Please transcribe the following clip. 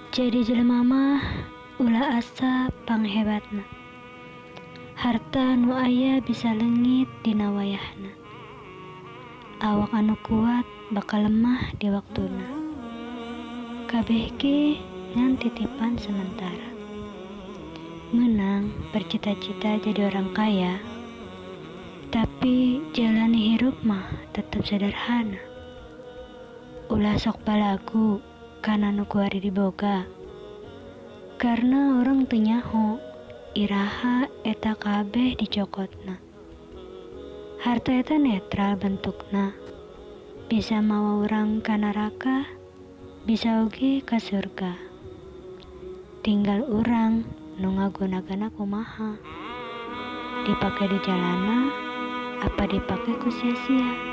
Jadi jelema mah ulah asa panghebatna. Harta nu aya bisa leungit dina wayahna. Awak anu kuat bakal lemah di waktuna. Kabeh ge ngan titipan sementara. Meunang bercita-cita jadi orang kaya, tapi jalani hirup mah tetep sederhana. Ulah sok balagu kana nu kuari diboga. Karena urang teu nyaho iraha eta kabeh dicokotna. Harta eta netral bentukna. Bisa mawa urang ka neraka, bisa oge ka surga. Tinggal urang nu ngagunakeunna kumaha. Dipake di jalanna apa dipake ku sia-sia.